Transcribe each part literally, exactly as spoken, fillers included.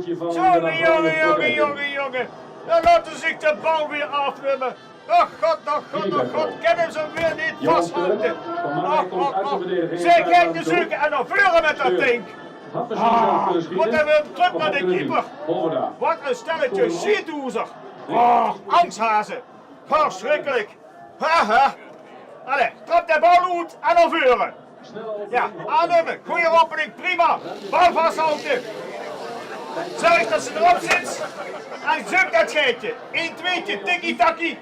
Jónge, jónge, jónge, jónge, jónge. Dan laote ze zich de bal weer aafnumme. Och god, och god, och god, kinne ze 'm weer neet vashaoje. Och, och, och. Ze geit de zeuke en nao veure mit dat dink. Ah, mót 'r weer trök nao de keeper. Wat ein stelletje sjiethoezer. Och, angshaze. Versjrikkelik. Haha. Allee, trap de bal oet en nao veure. Jao, aannumme. Gooj opening, prima. Bal vashaoje. Zörg dat ze d'rop zits. En zeuk dat geitje. Ein, twietje, tikkie-takkie.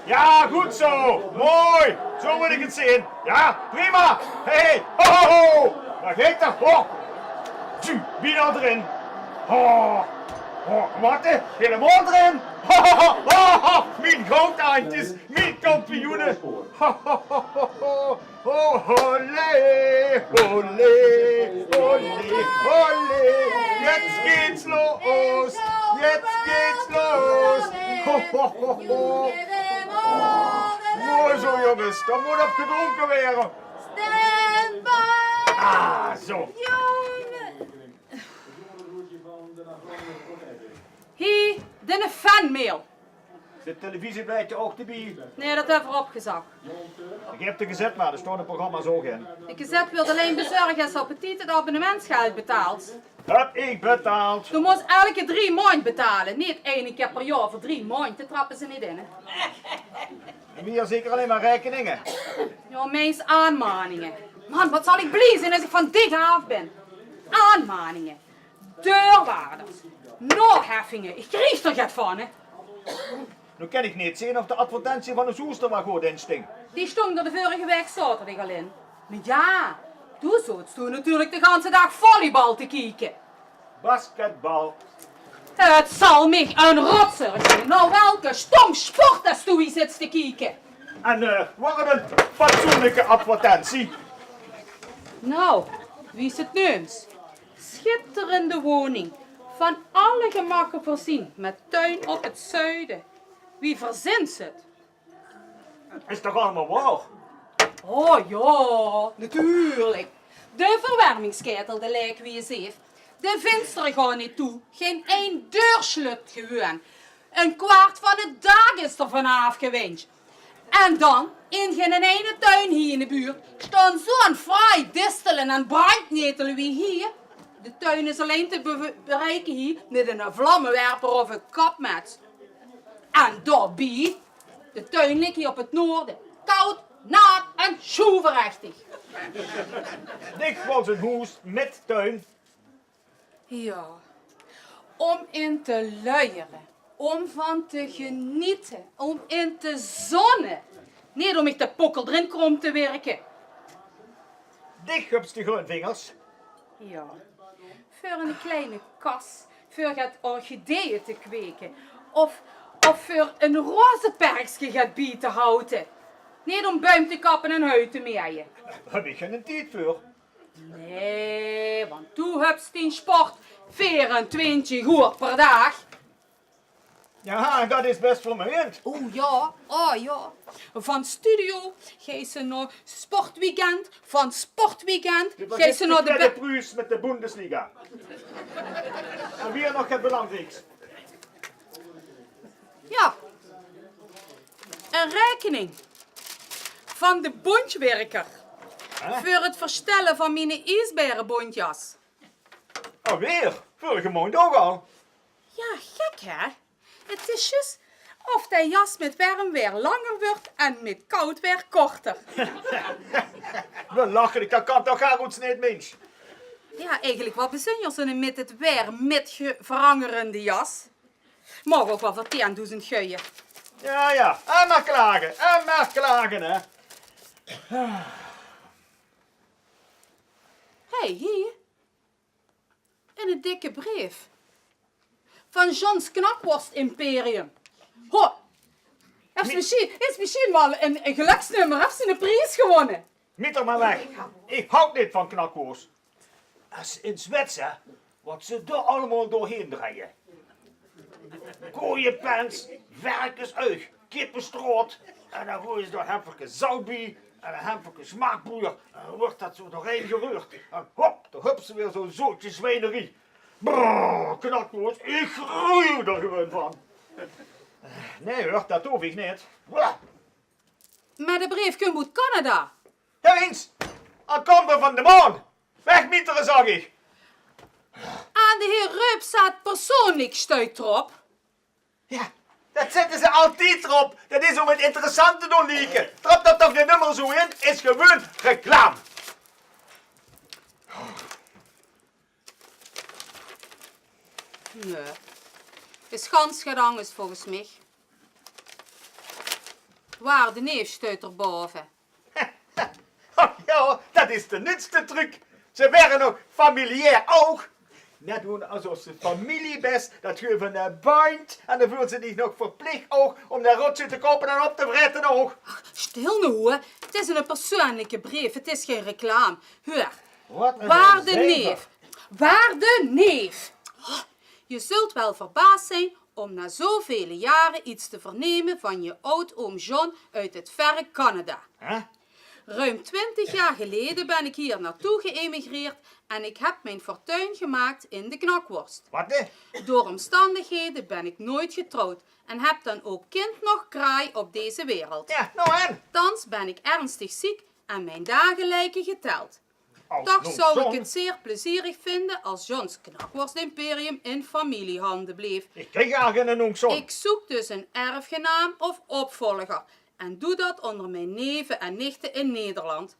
Jao, good zo. Mooi. Zo wil ich 't zeen. Jao, prima. Hé, hé. Ho, ho, ho. Dao geit 'r. Ho. Tju, bienao d'rin. Ho. Ho, wat, hè? Hielemaol d'rin. Ho, ho, ho. Ho, ho. Mien goudhaantjes. Mien kampioene. Ho, ho, ho, ho, ho. Ho, olé, olé, olé, olé. Jetzt geht's los, jetzt geht's los. Ho, ho, ho, ho. Mooi zo, jónges. Dao mót op gedrónke waere. Stand by. Ah, zo. Hie, de fanmail. Is 't televisieblaedje ouch d'rbie? Nae, dat höbbe v'r opgezag. Ich höb de gezèt, mer dao staon de programma's ouch in. De gezèt weurt allein bezörg es se op tied 't abonnementsgeld betaals. Höb ich betaald. Doe mós elke drie maondj betale. Neet eine kier per jaor, veur drie maondj. Dat trappe ze neet in, hè. En veer zeker allein mer raekeninge. Jao, meins aanmaninge. Man, wat zal ich blie zeen es ich van dich aaf bön. Aanmaninge. Deurwaarders. Naoheffinge. Ich krieg d'r get van, hè. Noe kin ich neet zeen of de advertentie van ós hoes d'r waal good in stóng. Die stóng d'r de vörige waek zaoterdig al in. Mer jao, doe zoots doe natuurlik de ganse daag volleybal te kieke. Basketbal. 't Zal mich ein rotzooi zeen nao welke stom sport es doe hie zits te kieke. En, eh, waor 't ein fatsoenlike advertentie? Nou, wie se 't neums. Schitterende woning. Van alle gemakke veurzien, mit tuin op 't zuide. Wie verzins se 't? Is toch allemaol waor? Oh jao, natuurlik. De verwermingskaetel, de laek wie 'n zeef. De vinster gaon neet toe. Gein ein deur slöt gewoon. Ein kwart van 't daak is d'r van aafgewinj. En dan, in geinen eine tuin hie in de buurt, staon zoe'n fraai distele en brandnetele wie hie. De tuin is allein te be-, bereike hie mit eine vlammewerper of ein kapmets. En daobie, de tuin lik hie op 't noorde. Kaod, naat en sjoeverechtig. Dich wils ein hoes mit tuin? Jao, óm in te luiere, óm van te geniete, óm in te zónne. Neet óm mich de pokkel d'rin krom te wirke. Dich höbs de greun vingers. Jao, veur ein klein kas, veur get orchideeë te kweke, of, of veur ein rozeperkske get bie te haote. Neet óm buim te kappe en hui te maeje. Dao höb ich geinen tied veur. Nae, want doe höbs dien sport veerentwintjig oer per daag. Jao, dat is bès vermeuend. O jao, o jao. Van studio geis se nao sportweekend, van sportweekend geis se nao de Be- Pruus mit de Bundesliga. En weer nog get belangrieks. Jao. Ein raekening van de bóntjwirker. Hè? Veur 't verstelle van miene iesbaerebóntjas. Alweer? Veurige maondj ouch al. Jao, gek, hè? 't Is zjus of de jas mit werm waer langer wuuert en mit kaod waer korter. Waal lachelik, dat kan toch gaar oets neet, mins? Jao, eigelik waal bezunjer, zoe'n mit 't waer mit ge-, verangerende jas. Maag ouch waal veur tiendoezend guie. Jao, jao. En mer klage, en mer klage, hè. Hé, hie. Eine dikke breef. Van John's Knakworst Imperium. Ho. Höbs se mesjien, is mesjien waal ein, ein geluksnummer. Höbs se eine pries gewónne? Miet 'r mer weg. Ich haoj neet van knakwoors. Es se ins wits, hè, wat ze dao allemaol doorhaer drejje. Kooiepens, verkesuig, kippestraot. En dan goeaje ze dao ein hemperke zout bie en ein hemperke smaakpoeder. En dan wuuert dat zo doorhaer gereurd. En hop, dao höbs se weer zoe'n zootje zwijnerie. Brrr, knakwoors, ich gruuj d'r gewoon van. Nae huur, det hoof ich neet. Mer de breef kump oet Canada. Dao ins, al kump 'r van de maan. Wegmietere, zag ich. Aan de heer Röp zaat persoonlik, steit d'rop. Jao, det zitte ze altied d'rop. Det is óm 't interessant te doon lieke. Trap det toch neet ummer zoe in, is gewoon reclame. Nae, is gans get angers volges mich. Waarde neef steit d'r baove. Och jao, det is de nuutste truc. Ze waere nog familiair ouch. Net doon esof ze femilie bès, det guf 'ne band. En dan veulde ze zich nog verplich ouch óm de rotzooi te koupe en op te vrete ouch. Ach, stil noe, hè. 't Is 'ne persoonlike breef, 't is gein reclame. Huur. Waarde neef. Waarde neef. Je zult wel verbaasd zijn om na zovele jaren iets te vernemen van je oud-oom John uit het verre Canada. Hè? Ruim twintig jaar geleden ben ik hier naartoe geëmigreerd en ik heb mijn fortuin gemaakt in de knakworst. Wat, hè? Door omstandigheden ben ik nooit getrouwd en heb dan ook kind noch kraai op deze wereld. Jao, noe en? Thans ben ik ernstig ziek en mijn dagen lijken geteld. Toch zou ik het zeer plezierig vinden als Johns Knakworstimperium in familiehanden bleef. Ich kin gaar geine nónk John. Ik zoek dus een erfgenaam of opvolger en doe dat onder mijn neven en nichten in Nederland.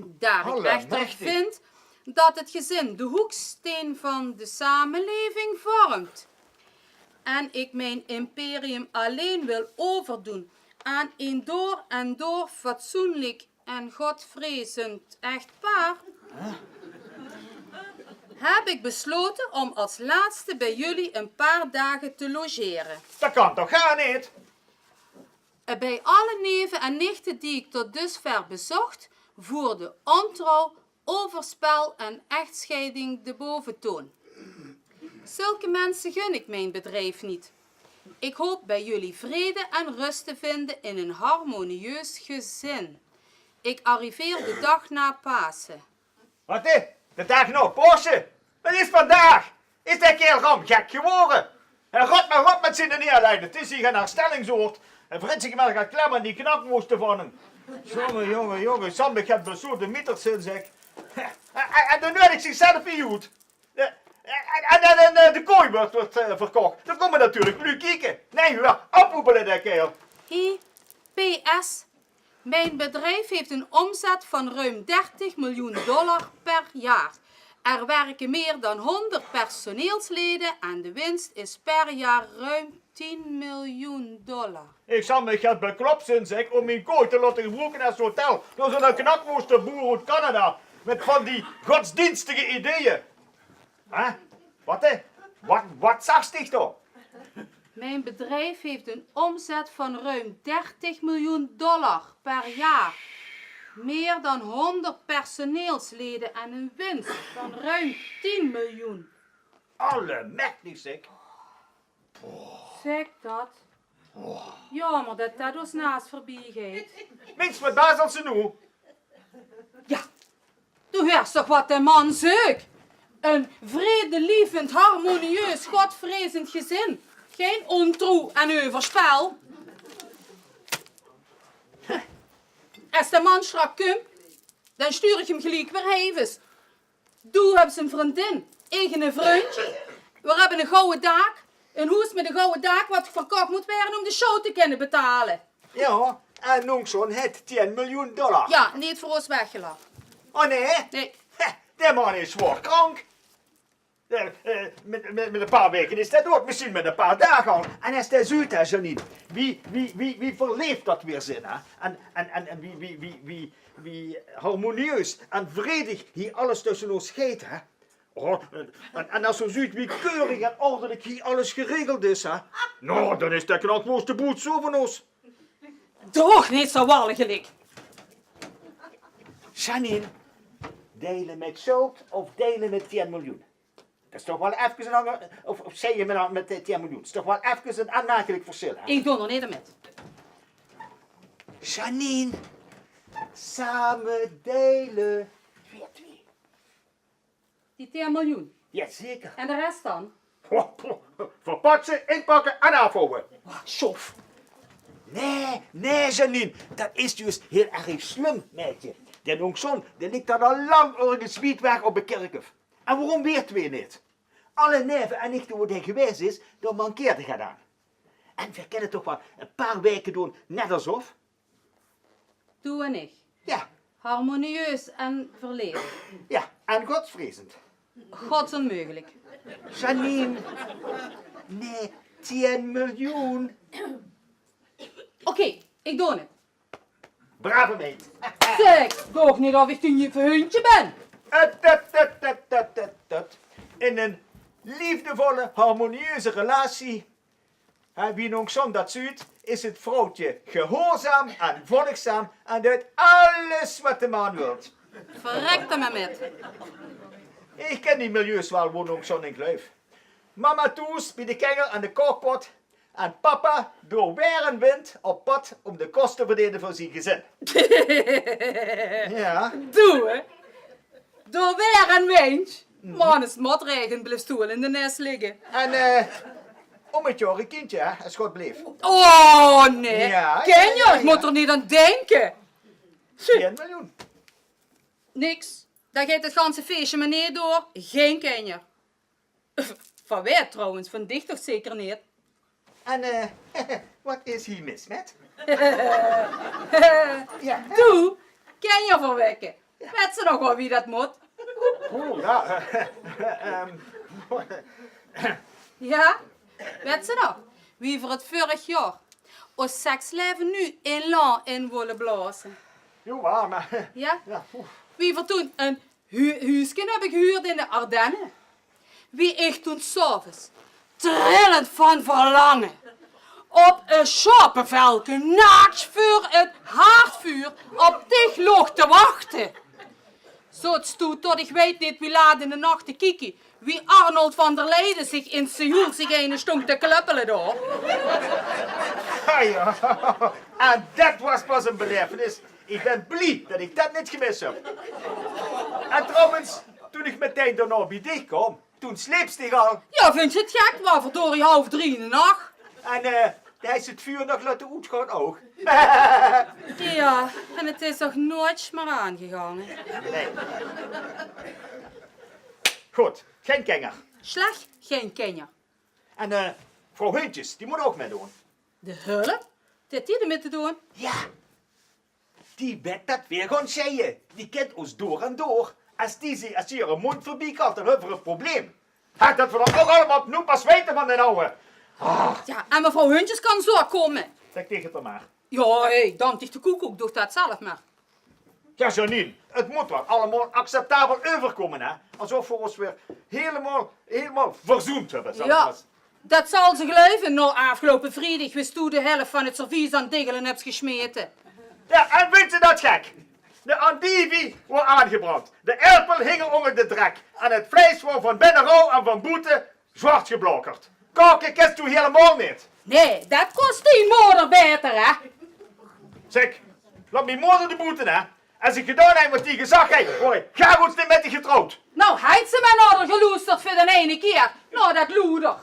Daar ik echter vind dat het gezin de hoeksteen van de samenleving vormt en ik mijn imperium alleen wil overdoen aan een door en door fatsoenlijk en godvrezend echtpaar, heb ik besloten om als laatste bij jullie een paar dagen te logeren. Det kan toch gaar neet? Eh, bij alle neven en nichten die ik tot dusver bezocht, voerde ontrouw, overspel en echtscheiding de boventoon. Zulke mensen gun ik mijn bedrijf niet. Ik hoop bij jullie vrede en rust te vinden in een harmonieus gezin. Ik arriveer de dag na Pasen. Wat, hè? De daag nao Paose? Wat is vandaag? Is dae kaerel ram gek gewore? Hae rot mer rot mit zien Nederlands. 't Is hie gein herstellingsoord. En Frits, ich merk al klem aan die knakwoos te vanne. Jónge, jónge, jónge. Sam, ich höb de zoete mieters in, zeg. En, en, en dan nuuedig zichzelf hie oet. En, en, en, en, eh, de kooi wuuert, wuuert, eh, verkoch. Dan kómme natuurlik luuj kieke. Nae, huur, oppoepele, dae kaerel. Hie, P S. Mijn bedrijf heeft een omzet van ruim dertig miljoen dollar per jaar. Er werken meer dan honderd personeelsleden en de winst is per jaar ruim tien miljoen dollar. Ich zal mich get beklop zeen, zeg, óm mien kooi te laote gebroeke es hotel door zoe'n knakwoosteboer oet Canada mit van die godsdienstige ideeën. Hè? Wat, hè? Wat, wat zag dich dao? Mijn bedrijf heeft een omzet van ruim dertig miljoen dollar per jaar. Meer dan honderd personeelsleden en een winst van ruim tien miljoen. Allemechtig, zeg. Zeg dat. Jaomer det det ós naas veurbie geit. Mins, wat bazels se noe? Jao, doe huurs toch wat de man zeuk. Ein vredelievend, harmonieus, godvrezend gezin. Gein ontroe en euverspel. Es de man sjtrak kump, dan sjtuur ich 'm geliek weer heives. Doe höbs ein vrundin, ich ein vrundje. Veer höbbe ein gouwe daak. Ein hoes mit ein gouwe daak wat verkoch mót waere óm de sjouw te kinne betale. Jao, en nónk John haet tien miljoen dollar. Jao, neet veur ós weggelag. Oh nae? Nae. Hè, dae man is zwaor krank. Eh, eh, mit, mit, mit ein paar waeke is dae doad. Mesjien mit ein paar daag al. En es dae zuut, hè, Janine, wie, wie, wie, wie verleef det veer zeen, hè? En, en, en, en wie, wie, wie, wie, wie harmonieus en vredig hie alles tösse ós geit, hè? Oh, en, en es se zuut wie keurig en ordelik hie alles geregeld is, hè? Noe, dan is dae knakwoosteboer zoe van ós. Doch neet zoe walgelik. Janine, deile mit Sjook of deile mit tien miljoen? Det is toch waal efkes ein anger, of, of zeen ze mit, mit, eh, tien miljoen? Det is toch waal efkes ein aanmerkelik versjil, hè? Ich doon d'r neet aan mit. Janine, same deile. Twee, twee. Die tien miljoen. Jazeker. En de rest dan? Ho, ho, verpatse, inpakke en aafvouwe. Ah, sjof. Nae, nae, Janine, dat is juus hiel erg slum, maedje. D'n Oom John, dae ligk dan al lang örges wied weg op 't kirkhof. En waorom weite v'r neet? Alle naeve en nichte wo dae gewaes is, dao mankeert get aan. En v'r kinne toch waal e paar waeke doon, net esof. Doe en ich. Ja. Harmonieus en verleve. Ja, en godsvrezend. Godsonmeugelik. Janine. Nae, tien miljoen. Oké, ich doon 't. Brave meid. Zeg, doog neet of ich dien juf Huntje bin. Tut, tut, tut, tut, tut, tut. In ein liefdevolle, harmonieuze relatie, hè, wie Oom John dat zuut, is 't vrouwtje gehoorzaam en volgzaam en duit alles wat de man wilt. Verrek d'r mer mit. Ich kin die milieus waal wo Oom John in gluif. Mama thoes bie de kengel aan de kookpot en papa door waer en wind op pad óm de kos te verdene veur zien gezin. Ja. Doe, hè? Door waer en wind. Man, es 't motregent, bliefs doe waal in de nes ligke. En eh, óm 't jaor e kindje, hè, es God blief. Oh, nae. Ja, kinjer, ja, ja, ich mót d'r neet aan dinke. Tien miljoen. Niks. Dan geit 't ganse feesje mer neet door. Gein kinjer. Van wae trouwens? Van dich toch zeker neet? En eh, wat is hie mis mit? Ja. Doe, kinjer verwekke. Wèts se nog waal wie dat mót? Oeh, ja. Ehm. Ja? Wèts se nog? Wie v'r 't vörig jaor ós sekslaeve noe in lan in wólle blaoze. Jao, waor, mer... Ja? Ja, oeh. Wie v'r toen ein hu-, huuske höbbe gehuurd in de Ardenne. Wie ich toen 's aoves, trillend van verlange, op e sjaopevelke, naaks veur 't haardvuur, op dich loog te wachte. Zoot stoe tot ich weit neet wie laat in de nach te kieke, wie Arnold van der Leyden zich in Seoul zich eine stóng te kluppele dao. Ah ja, en dat waor pas ein belaevenis. Ich bön blie dat ich dat neet gemis höb. En trouwens, toen ich metein daonao bie dich kaom, toen sleeps dich al. Ja, vinjs se 't gek? 't Waor verdorie haof drie in de nach. En eh, doe höbs 't vuur nog laote oetgaon ouch. Ja, en 't is nog noeats mier aangegange. Nae. Good, gein kinjer. Slech, gein kinjer. En eh, vrouw Heuntjes, die mót ouch mitdoon. De hulp? Waat haet die d'r mit te doon? Ja. Die wèt dat veer gaon sjeie. Die kint ós door en door. Es die, es die häöre móndj verbie kalt, dan höbbe veer e probleem. Hè, dat veer dat ouch allemaol noe pas weite van d'n awwe. Ah. Ja, en mevrouw Heuntjes kan zo kómme. Zèk taenge häör mer. Ja, hè, dank dich de koekoek, doog dat zelf mer. Ja, Janine, 't mót waal allemaol acceptabel euverkómme, hè? Esof veer ós weer hielemaol, hielemaol verzoend höbbe, zal ich mer zègke. Ja, dat zal ze gluive. Nao aafgeloupe vriedig, wie s doe de helf van 't servies aan diggele höbs gesjmete. Ja, en vinjs se dat gek? De andivie waor aangebrand, de erpel hinge ónger de drek en 't vleis waor van binne raw en van boete zwart geblakerd. Kaoke kins doe hielemaol neet. Nae, dat kós dien moder baeter, hè? Zèk, laot mien moder d'r boete, hè. Es ich gedaon höb wat die gezag haet, waor ich gaar neet mit dich getrouwd. Noe, haet ze mer nao häör geloesterd veur d'n eine kier. Nao dat loeder.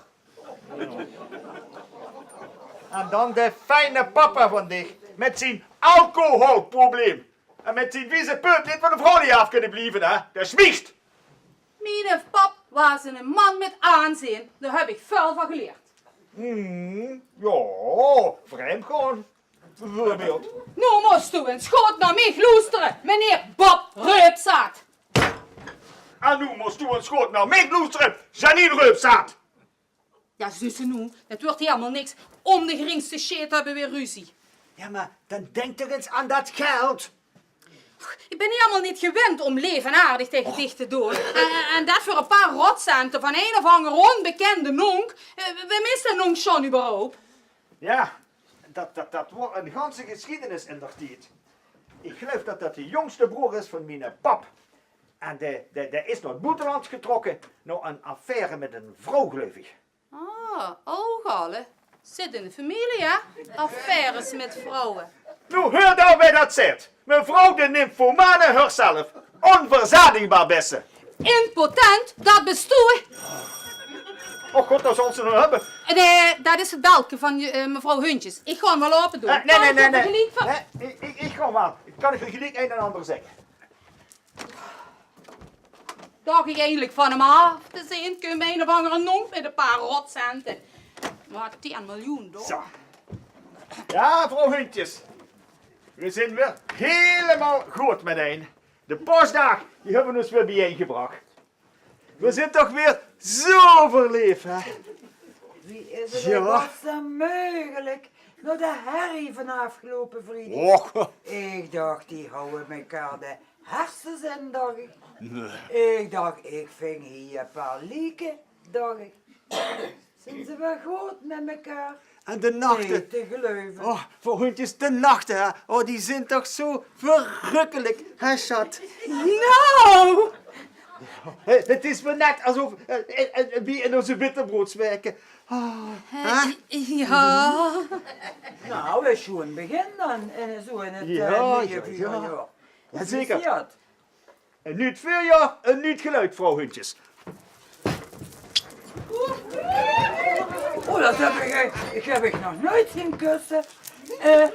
En dan de fijne papa van dich, mit zien alcoholprobleem. En mit zien vieze peut neet van de vrouw aaf kinne blieve, hè? Dae smiecht. Miene pap waas eine man mit aanzeen, dao höb ich väöl van geleerd. Hm, ja, vraemdgaon, bieveurbeeld. Noe mós doe ins good nao mich loestere, meneer Bob Reupzaad. En noe mós doe ins good nao mich loestere, Janine Reupzaad. Ja, zuus se noe, dat wuuert hielemaol niks. Óm de geringste sjeet höbbe veer ruzie. Ja, mer dan dink toch ins aan dat geld. Ich bön hielemaol neet gewend óm leef en aardig taenge dich te doon. En, en, en dat veur e paar rotcente van ein of anger ónbekènde nonk. Eh, wae is d'n nonk John überhaup? Ja, dat, dat, dat waor ein ganse gesjiedenis in d'r tied. Ich geluif dat dat de jóngste broor is van miene pap. En dae, dae, dae is nao 't boeteland getrokke, nao ein affaire mit ein vrouw, geluif ich. Ah, ouch al, hè? Zit in de femilie, hè? Affaires mit vrouwe. Noe, huur dan wae dat zaet. Mevrouw de nymphomane häörzelf. Ónverzadigbaar bis se. Impotent, dat bis doe. Och god, dat zal ze nog höbbe. Nae, dat is 't belke van, eh, mevrouw Huntjes. Ich gaon 'm waal aope doon. Eh, nae, nae, nae, nae. Nae, ich, ich gaon waal. Ich kan uch geliek ein en anger zègke. Dach ich eindelik van 'm aaf te zeen, kump ein of angere nonk mit e paar rotcente. Mer tien miljoen, toch? Zo. Jao, vrouw Huntjes. Veer zeen weer hielemaol good mitein. De paosdaag, die höbbe ós weer biejein gebrach. Veer zeen toch weer zo verleef, hè? Wie is 't in godsnaam meugelik? Nao de herrie van aafgeloupe vriedig. Och. Ich dach, die hawwe mekaar de herses in, dach ich. Nae. Ich dach, ich ving hie e paar lieke, dach ich. Zeen ze weer good mit mekaar? En de nachte. Neet te geluive. Oh, vrouw Huntjes, de nachte, hè? Oh, die zeen toch zo verrukkelik, hè, sjat? Nou! Hè, 't is weer net esof, eh, eh, eh, wie in ós wittebroodswaeke. Oh, hè? Jao. Nou, e sjoen begin dan, in, zo in 't, eh, jao, nuuje veurjaor. Jao, zeker. E nuuj veurjaor, e nuuj geluid, vrouw Huntjes. Oh, dat höb ich, eh, ich höb uch nog noeit zeen kusse. Eh,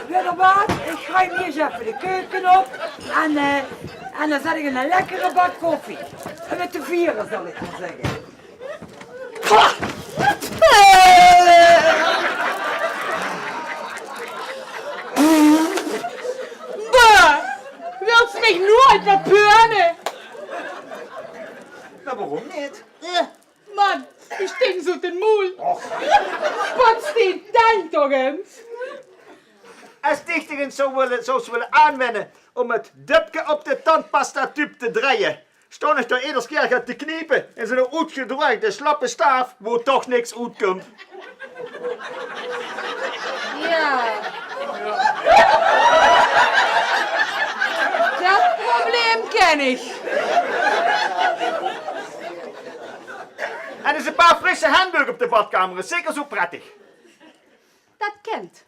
weit geer waat? Ich ruim hie ins effe de keuke op. En, eh, en dan zèt ich 'ne lekkere bak koffie. Óm 't te viere, zal ich mer zègke. Bah! Wils mich noe oet de peune? Noe, waorom neet? Eh, man, ich sting zo te moel. Och. Poets die tent toch ins. Es dich dich ins zous wille, zous wille aanwenne óm 't döpke op de tandpastatube te drejje, sjtaon ich dao eder kier get te kniepe in zo'n oetgedroegde slappe staaf, wo toch niks oetkump. Jao. Dat probleem ken ich. En ins e paar frisse hendeuk op de badkamer is zeker zo prettig. Dat kint.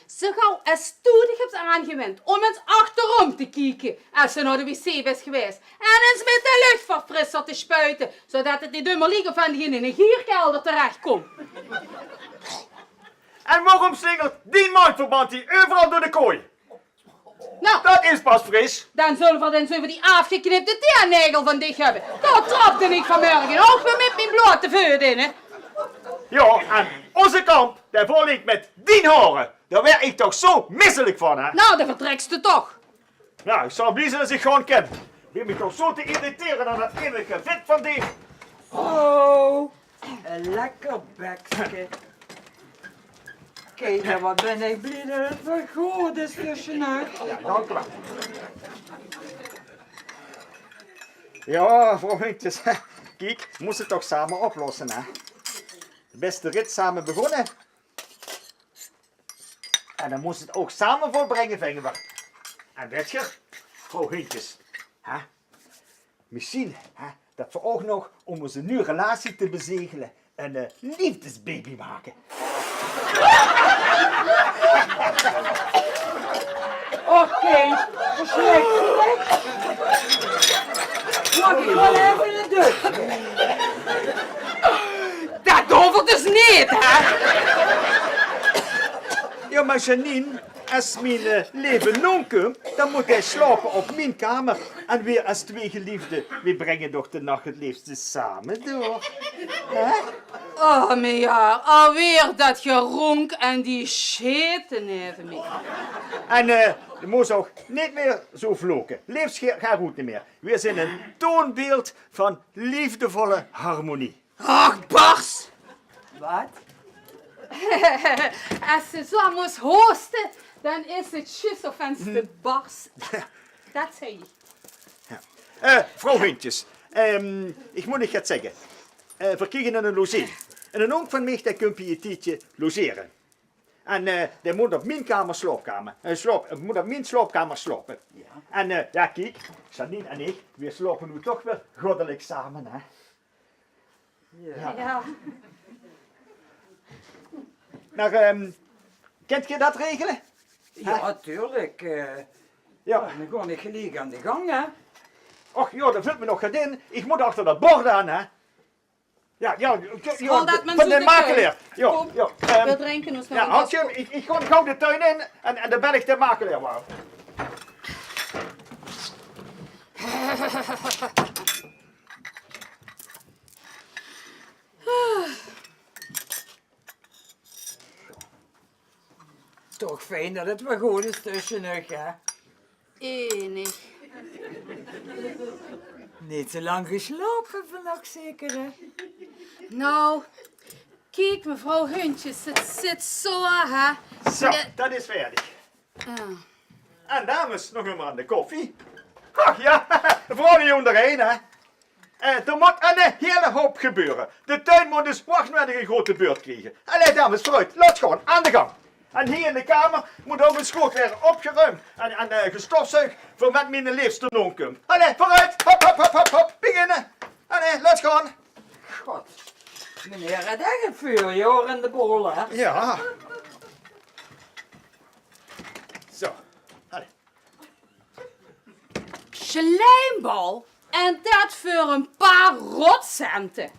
Zo gauw es doe dich höbs aangewend óm ins achterom te kieke es se nao de wc bis gewaes. En ins mit de luchverfrisser te spuite, zodat 't neet ummer liek of van dich in 'ne gierkelder terechkump. En waorom slingert dien mandverband hie euveral door de kooi? Nou. Dat is pas fris. Dan zulle v'r 't ins euver die aafgeknipde tieënnaegel van dich höbbe. Dao trapde ich vanmörge ouch weer mit mien blote veut in, hè. Jao, en ózze kamp, dae vol ich mit dien haore. Dao waer ich toch zo misselik van, hè? Nou, dan vertreks se toch. Nou, ich zal blie zeen es ich gaon kin. Begin mich toch zo te irritere aan dat eeuwig gevit van dich. Oh, e lekker bekske. Kiek, waat bin ich blie dat 't weer good is tösse uch. Jao, dank uch waal. Jao, vrouw Huntjes, kiek, mós 't toch same oplosse, hè? De bèste rit same begónne. En dan mós 't ouch same volbringe, vinge v'r. En wèt geer, vrouw Huntjes, hè? Mesjien, hè, dat v'r ouch nog, óm ózze nuuj relatie te bezegele, ein, eh, leefdesbaby make. Och, kind, versjrik. Maag ich waal effe ein dökske? Dat hoof dus neet, hè? Jao, mer Janine, es mien, eh, leve nonk kump, dan mót hae slaope op mien kamer. En veer es twee geliefde, veer bringe toch de nach 't leefste same door. Hè? Oh, mien Jan, alweer dat geronk en die sjete neve mich. En, eh, geer mós ouch neet mieë zo vloke. Leefs geer, geer oet neet mieë. Veer zeen ein toonbeeld van leefdevolle harmonie. Ach, bars! Waat? Es se zo mós hoste, dan is 't zjus of ens te bars. Dat zag ich. Jao. Eh, vrouw Huntjes, ehm, ich mót uch get zègke. Eh, veer kriege ein logee. En eine nonk van mich, dae kump hie e tiedje logere. En, eh, dae mót op mien kamer slaopkamer. Eh, slaop, eh, mót op mien slaopkamer slaope. Jao. En, eh, jao, kiek, Janine en ich, veer slaope noe toch weer goddelik same, hè? Jao. Jao. Mer, ehm, kènt geer dat regele? Jao, tuurlik. Eh, jao, dan gaon ich geliek aan de gang, hè. Och jao, dao vèlt mich nog get in. Ich mót achter det bord aan, hè. Jao, jao, jao, van de makelaar. Jao, jao, ehm, v'r drinke ós nog ein kop. Ich, ich gaon gaw de tuin in en, en dan bel ich de makelaar waal. Toch fijn det 't weer good is tösse uch, hè? Enig. Neet zo lang geslaope vannach zeker, hè? Nou, kiek, mevrouw Huntjes, 't zit zo, hè? Zo, det is veerdig. En dames, nog ummer aan de koffie. Ach jao, vrouwluuj óngerein, hè. Eh, d'r mót eine hele houp gebeure. De tuin mót dus hoeagnódig ein groete beurt kriege. Allee, dames, veuroet, laot gaon, aan de gang. En hie in de kamer mót ouch ins good waere opgeruump en, en, eh, gestofzuug veur mit miene leefste nonk kump. Allee, veuroet, hop, hop, hop, hop, hop, beginne. Allee, laot gaon. God, meneer haet ech ein veurjaor in de bol, hè? Jao. Zo, allee. Slijmbal? En det veur ein paar rotcente?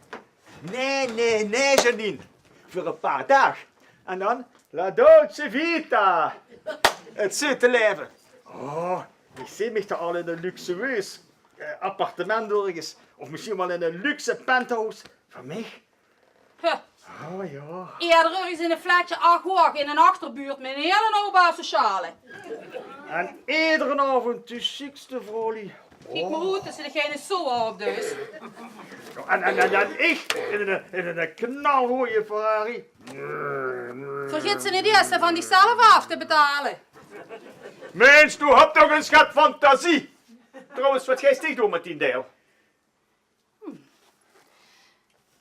Nae, nae, nae, Janine. Veur ein paar daag. En dan la dolce vita. 't Zeute laeve. Oh, ich zeen mich toch al in ein luxueus, eh, appartement örges. Of mesjien waal in ein luxe penthouse. Veur mich. Huh. Oh jao. Eerder örges in ein flatsje ach hoeg in ein achterbuurt mit ein hiel hoop asociale. En edere aovend de sjiekste vrouwluuj. Kiek mer oet det se degene zo opduis. En, en, en, en ich in ein, in ein knalroeje Ferrari. Vergit se neet ieës van dich zelf aaf te betale. Mins, doe höbs toch ins get fantasie. Trouwens, waat geis dich doon mit dien deil?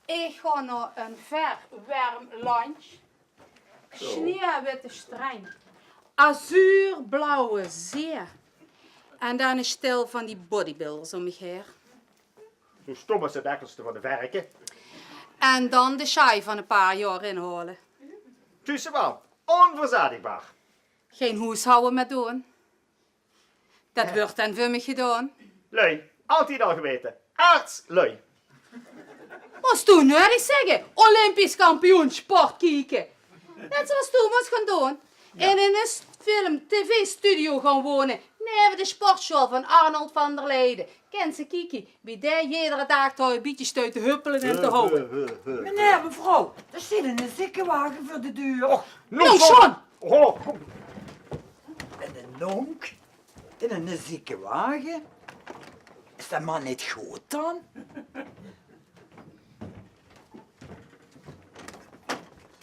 Ich gaon nao ein ver werm landj. Sneeuwwitte strand. Azuurblauwe zee. En dan ein stel van die bodybuilders óm mich haer. Zo stom es 't ekkelste van de verke. En dan de sjaai van ein paar jaor inhaole. Zuus se waal, ónverzadigbaar. Gein hoeshawwe mieë doon. Det wuuert dan veur mich gedaon. Lui, altied al gewete. Aardslui. Mós doe noe ins zègke, Olympisch kampioen sport kieke. Net zoeas doe mós gaon doon. In eine film-tv-studio gaon wone. Neve de sportsjoal van Arnold van der Leyden. Kins se kieke wie dae jedere daag toch e bietje steit te huppele en te houwe. Meneer, mevrouw, d'r steit eine ziekewage veur de deur. Och, nonk John! Oh, kom. En eine nonk in eine ziekewage? Is dae man neet good dan?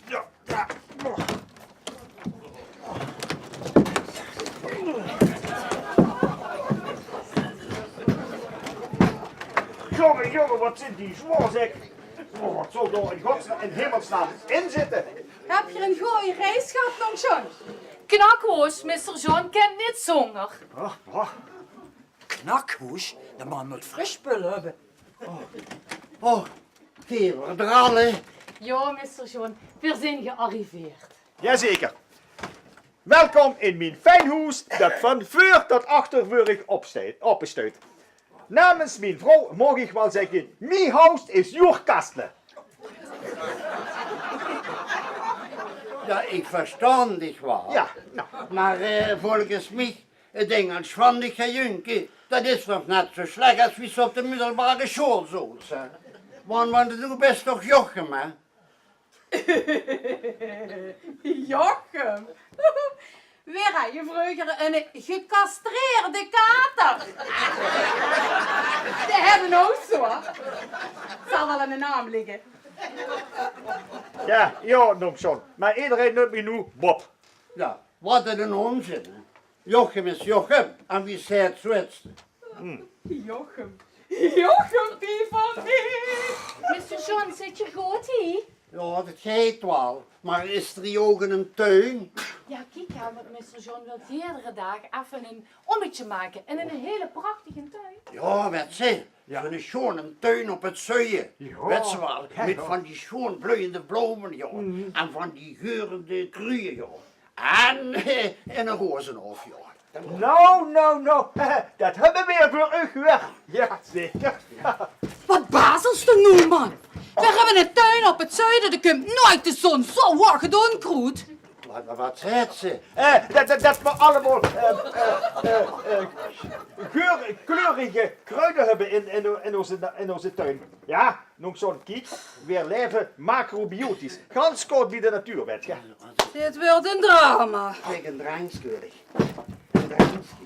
Jao, jao. Jónge, jónge, waat zeen die zwaor, zeg. Oh, waat zal dao in godsnaam, in hemelsnaam in zitte? Höb geer ein gooj reis gehad, nonk John? Knakhoes, mister John kint neet zónger. Oh, oh. Knakhoes? De man mót fris spul höbbe. Oh, oh, veer d'r al, hè? Jao, mister John, veer zeen gearriveerd. Jazeker. Welkom in mien fijn hoes, det van veur tot achter veur uch opsteit, ope steit. Namens mien vrouw maag ich waal zègke, mien hoes is joer kastle. Jao, ich verstaon dich waal. Jao, noe. Mer, eh, volges mich 't Ingelsch van dich, hè, Junk, det is nog net zo slech es wie se op de middelbare sjool zoot, hè. Want, want doe bès toch Jochem, hè? Jochem? Veer hawwe vreuger eine gecastreerde kater. Die höbbe ouch zo. Zal waal aan de naam ligke. Jao, jao, nonk John. Mer ederein neump mich noe Bob. Jao, waat eine ónzin, hè. Jochem is Jochem, en wie zèt, zo is 't. Jochem. Jochem, die van mich. Mister John, zit geer good hie? Jao, det geit waal. Mer is d'r hie ouch eine tuin? Jao, kiek, jao, want mister John wilt jedere daag effe ein ómmetje make in eine hele prachtige tuin. Jao, wèt se, zoe'n sjoeane tuin op 't zuie. Jao. Wèt se waal, mit van die sjoean bleujende blome, jao. En van die geurende kruie, jao. En, eh, en ein rozenhof, jao. Nou, nou, nou. Det höbbe veer veur uch, huur. Jao, zeker. Waat bazels doe noe, man? Veer höbbe eine tuin op 't zuide, dao kump noeats de zon, zo hoog 't ónkroed. Waat, waat, waat zaet ze? Eh, det, det, det veer allemaol, eh, eh, eh, eh, geur-, kleurige kruide höbbe in, in, in ózze, in ózze tuin. Jao, nónk zo'n kiek, veer laeve macrobiotisch. Gans kort bie de natuur, wèt geer. Dit weurt ein drama. Kiek, ein drenkske. Ein drenkske.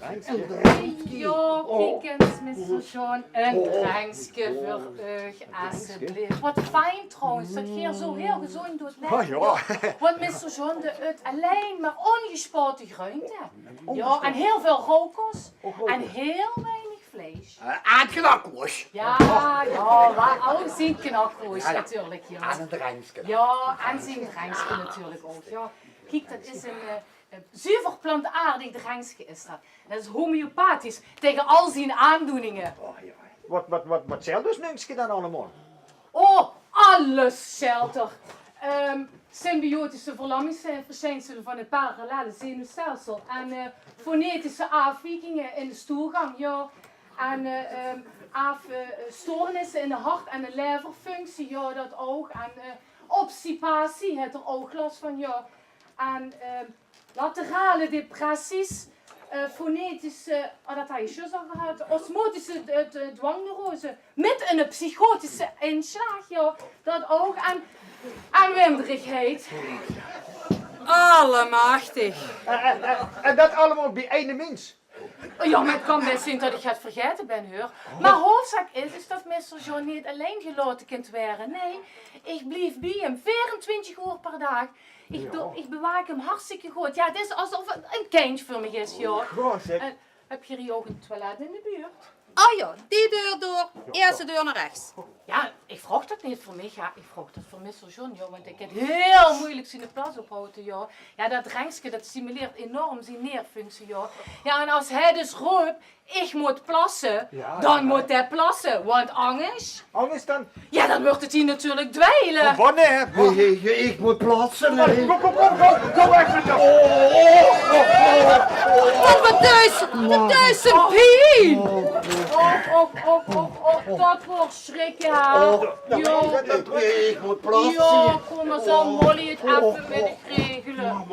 Ein drenkske. Jao, kiek ins, mister John, ein drenkske veur uch, esjeblief. Waat fijn trouwens det geer zo hiel gezóndj doot laeve. Want mister John, dae eet allein mer óngespaote greunte. Jao, en hiel väöl roewkos. En hiel weinig vleis. Eh, en knakwoors. Jao, jao, mer ouch zien knakwoors natuurlik, jao. En ein drenkske. Jao, en zien drenkske natuurlik ouch, jao. Kiek, det is ein, eh, ein zuver plantaardig drenkske is det. Det is homeopathisch taenge al zien aandoeninge. Waat, waat, waat, waat zèlt det nunkske dan allemaol? Oh, alles zèlt 'r. Ehm, symbiotische verlammingsverschijnselen van het parallelle zenuwstelsel en, eh, fonetische afwijkingen in de stoelgang, jao. En, eh, ehm, aaf-, eh, stoornisse in de hart- en de leverfunctie, jao, det ouch. En, eh, obstipatie haet 'r ouch las van, jao. En, ehm, laterale depressies, eh, fonetische, oh, det haw ich zjus al gehad, osmotische, eh, d-, dwangneurose, mit ein psychotische inslaag, jao, det ouch. En, en winderigheid. Allemachtig. En, en, en, en det allemaol bie eine mins? Jao, mer 't kan bès zeen det ich 't vergaete bön, huur. Mer hoofdzaak is, is det mister John neet allein gelaote kint waere. Nae, ich blief bie 'm, veerentwintig oer per daag. Ich, jao, be-, ich bewaak 'm hartstikke good. Jao, 't is esof 't ein kindj veur mich is, jao. Oh, zeg. En höb geer hie ouch ein toilet in de buurt? Oh jao, die deur door. Jao, ierste deur nao rechs. Jao, ich vraog det neet veur mich, jao. Ich vraog det veur mister John, jao, want dae kin hiel meujelik zien plas ophaoje, jao. Jao, det drenkske, det stimuleert enorm zien neerfunctie, jao. Jao, en es hae dus roop, ich mót plasse, jao, dan mót hae plasse, want angers... Angers dan? Jao, dan wuuert 't hie natuurlik dweile. Van wanneer? Ich, ich, ich mót plasse, nae. Kóm, kóm, kóm, kóm, kóm weg mit dich. Oh, oh, oh, oh. Waat, waat is, waat is 'n pien? Och, och, och, och, och, det wuuert sjrikke, hè. Oh, jao. Ich, ich mót plasse. Jao, kóm, dan zal Molly 't effe mit regele. Jao,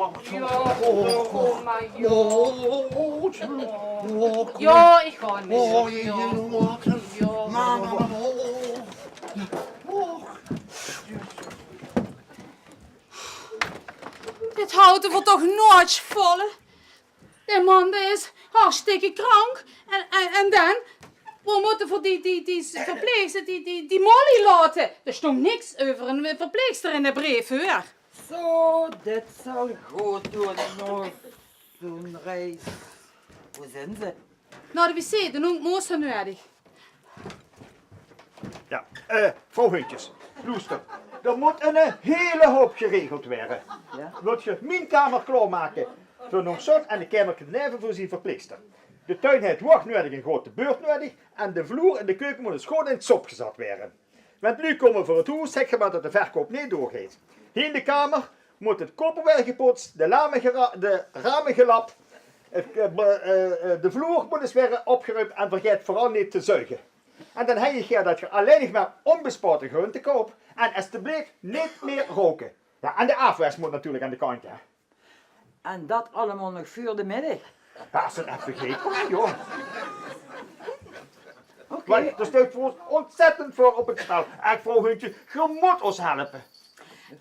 kóm mer, jao. Jao, ich gaon mit. Jao. Dit haoje v'r toch noeats vol. Dae man, dae is hartstikke krank. En, en, en dan, wo mótte v'r die, die, die verpleegster, die, die, die Molly laote? D'r stóng niks euver 'n verpleegster in de breef, huur. Zo, dit zal good doon, nao zoe'n reis. Wo zeen ze? Nao de wc, de nónk Moos haet häör nuuedig. Jao, eh, vrouw Huntjes, loester. D'r mót 'ne, eh, hiele houp geregeld waere. Jao? Wilt geer mien kamer klaormake veur nónk John en de kamerke daoneve veur zien verpleegster? De tuin haet hoeag nuuedig 'n groeate beurt nuuedig en de vloer in de keuke mót ins good in sop gezat waere. Wen de luuj kómme veur 't hoes, zèk geer mer det de verkoup neet doorgeit. Hie in de kamer mót 't koper waere gepoets, de lame gera-, de rame gelap, 't, eh, be-, eh, eh, de vloer mót ins waere opgeruump en vergaet veural neet te zuge. En dan haw ich gaer det geer allein nog mer ónbespaote greunte koup en estebleef neet mieë rouke. Jao, en de aafwas mót natuurlik aan de kantj, hè. En det allemaol nog veur de middig. Jao, es det effe geit, jao. Oké. Want d'r steit veur ós óntzèttend väöl op 't spel. Ech, vrouw Huntje, geer mót ós helpe.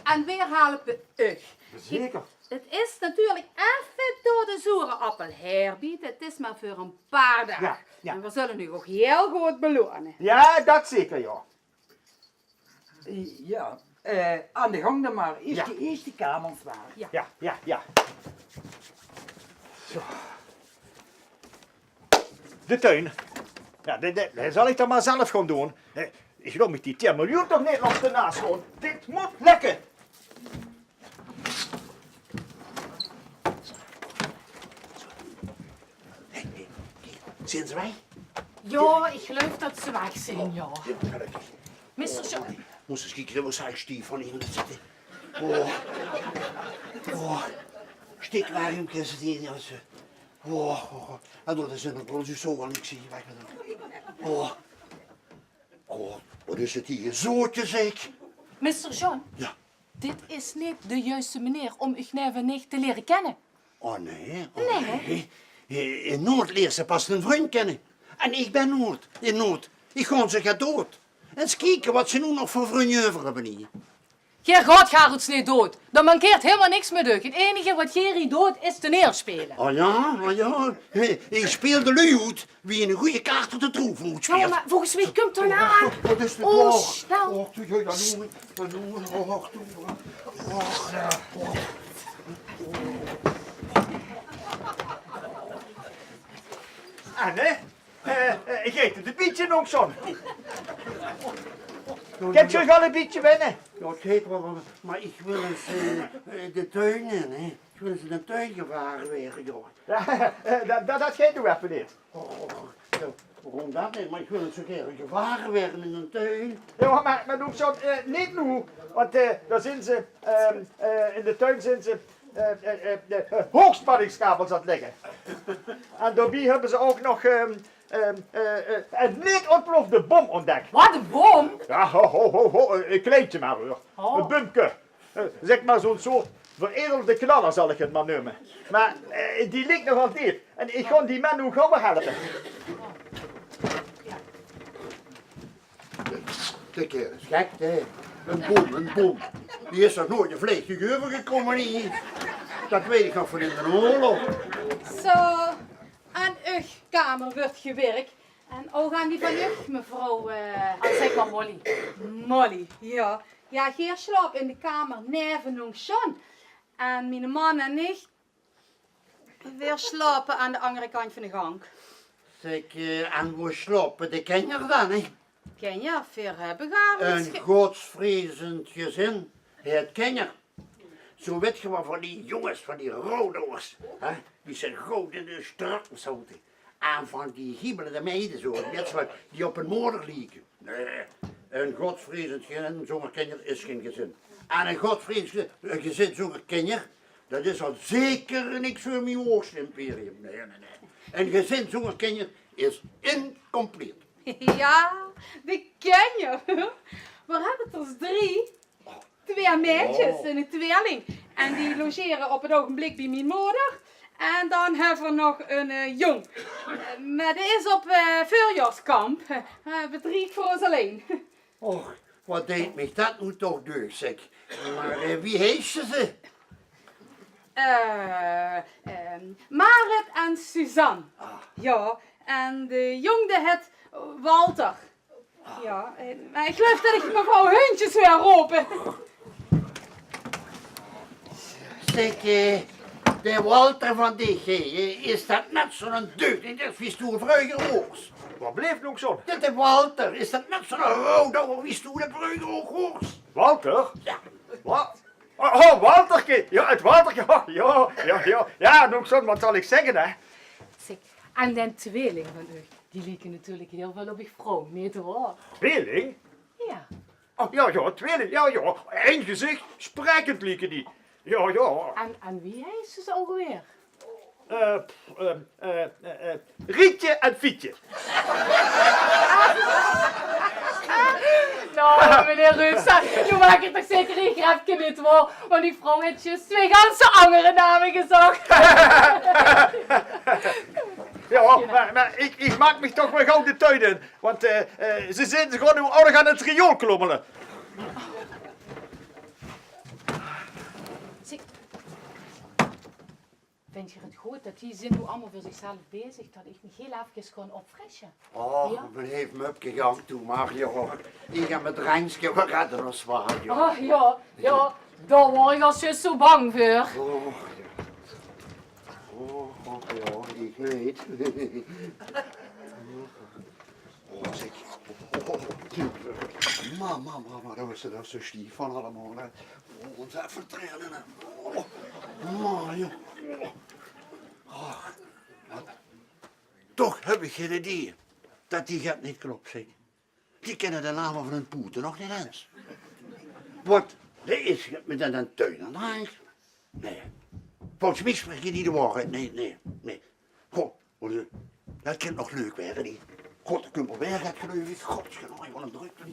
En veer helpe uch. Zeker. 't Is natuurlik effe door de zoere appel haer biete. 't Is mer veur e paar daag. Jao, jao. En veer zulle uch ouch hiel good beloeane. Jao, det zeker, jao. Jao, eh, aan de gang dan mer. Ieërs die, ieërs die kamers mer. Jao, jao, jao. Zo. De tuin. Jao, det, det, det zal ich dan mer zelf gaon doon. Eh, ich laot mich die tien miljoen toch neet langs de naas gaon. Dit mót lökke. Hé, hé, hé. Zeen ze weg? Jao, ich geluif det ze weg zeen, jao. Jao, gelökkig. Mister Sjo- Mós ins kieke, wo zeen ze van hie zitte? Oh. Oh. Stikwerm, kins se die, jao, ze. Oh, oh, oh. En dat is in de grond zo wel niks hier weg. Oh. Oh, wat is het hier zoetje, zeg. Mister John, ja, dit is niet de juiste meneer om uch neve nicht te leren kennen. Oh nee, oh nee. Nee. In nood leert ze pas een vriend kennen. En ik ben nood in nood. Ik gaon ze gaan dood. Eens kieken wat ze nu nog voor vrienden over hebben hier. Geer gaot gaar oets neet dood. D'r mankeert hielemaol niks mit uch. 't Enige wat geer hie doot is toneelspele. Oh ja, oh ja. Hey, ich speel de luuj oet wie 'n goeie kaarter de troeven oetspeelt. Jao, mer volges mich kump d'r 'ne aan. Wat is dit? Oh, snel. Och, doe, doe, doe, doe, doe, och, doe. Och, ja. Anne? Eh, eh, ich heet 't e bietje nog zoon. Kènt geer al e bietje winne? Jao, 't geit waal, mer ich wil ins, eh, eh, de tuin in, hè. Ich wil ins in de tuin gevare waere, jao. Jao, eh, dat, dat, dat geit noe effe neet. Och, jao, waorom dat neet? Mer ich wil ins zoe gaer gevare waere in de tuin. Jao, mer, mer nog zoon, eh, neet noe. Want, eh, dao zeen ze, ehm, eh, in de tuin zeen ze eh, eh, eh, eh, hoogspanningskabels aan 't legge. En daobie höbbe ze ouch nog, ehm, ehm, eh, eh, 'n neet ontplofte bom ontdèk. Wat, 'n bom? Jao, ho, ho, ho, ho, e kleintje mer, huur. Oh. E bumke. Eh, zèk mer zoe'n soort veredelde knaller, zal ich 't mer neume. Mer, eh, die ligk nog altied. En ich gaon die man noe gaw helpe. Kiek, hè, is gek, hè. 'n Bom, 'n bom. Die is nog noeats e vleig euvergekómme hie. Dat weit ich nog van in d'n oorlog. Zo, aan uch kamer wuuert gewirk. En ouch aan die van uch, mevrouw, eh, al zèk mer Molly. Molly, jao. Jao, geer slaop in de kamer neve nonk John. En miene man en ich, veer slaope aan de anger kantj van de gank. Zèk, eh, en wo slaope de kinjer dan, hè? Kinjer, veer höbbe gaar niks. E godsvrezend gezin haet kinjer. Zo wèt geer waal van die jónges, van die rouwdouwers, hè? Die zeen good in de strak zote. En van die hiebelende meide zo, wèt geer waal, die op hun moder lieke. Nae, e godsvrezend gezin zónger kinjer is gein gezin. En e godsvrezend ge-, e gezin zónger kinjer, dat is al zeker niks veur mien hoogste imperium. Nae, nae, nae. E gezin zónger kinjer is incompleet. Jao, de kinjer. Veer höbbe d'r drie. Twee maedjes en 'ne tweeling. En die logere op 't ougenblik bie mien moder. En dan höbbe veer nog 'ne, eh, jóng. Eh, mer dae is op, eh, veurjaorskamp. Eh, bedrieg veur ós allein. Och, wat deit mich dat noe toch deug, zèk. Mer, eh, wie heisse ze? Eh, ehm, Marit en Suzanne. Ah. Jao, en de jóng dae hèt Walter. Jao, eh, mer ich geluif dat ich mevrouw Heuntjes huur rope. Zèk, eh, de Walter van dich, hè, is dat net zoe'n deugniet wie stoe vreuger waors? Wat bleef noe zoe'n? De, de Walter, is dat net zoe'n rouwdouwer wie stoe dat vreuger ouch waors? Walter? Jao. Wa-, oh, oh, Walterke. Jao, 't Walterke. Oh, jao, jao, jao. Jao, noe zoe'n, wat zal ich zègke, hè? Zèk, en den tweeling van uch, die lieke natuurlik hiel väöl op uch vrouw, neet waor? Tweeling? Jao. Oh, jao, jao, tweeling, jao, jao. Ein gezich, sprekend lieke die. Jao, jao. En, en wie heisse ze ouch alweer? Eh, pff, eh, eh, eh, eh, Rietje en Fietje. Noe, meneer Reus, noe maak geer toch zeker e grepke, neet waor? Want uch vrouw haet zjus twee ganse anger name gezag. Jao, mer, mer ich, ich maak mich toch mer gaw de tuin in. Want, eh, eh, ze zeen, ze gaon noe ouch nog aan 't riool klómmele. Zèk, vinjt geer 't good dat die zeen noe allemaol veur zichzelf bezig, dat ich mich hiel efkes kan opfrisse? Och, jao? Blief mupke gaw toe, mer jao. Ich höb mien drenkske, veer redde ós waal, jao. Ah, jao, jao, dao waor ich al zjus zo bang veur. Och, jao. Och, och, jao, ich neet. Oh, zèk. Oh, oh, oh. Mama, mama, dat is, dat is zo stief van allemaol, hè. Oh, ós effe traine, hè. Oh, ma, jao. Oh. Ach, wat. Toch höb ich gein idee dat die get neet klop, zèk. Die kinne de name van hun poete nog neet ins. Wat? Dao is get mit den tuin aan de handj. Nae. Volges mich spraeke die de waorheid. Nae, nae, nae. Dat kint nog leuk waere, hè. God, dan kump d'r weer get, geluif ich. God, wat 'n drukte.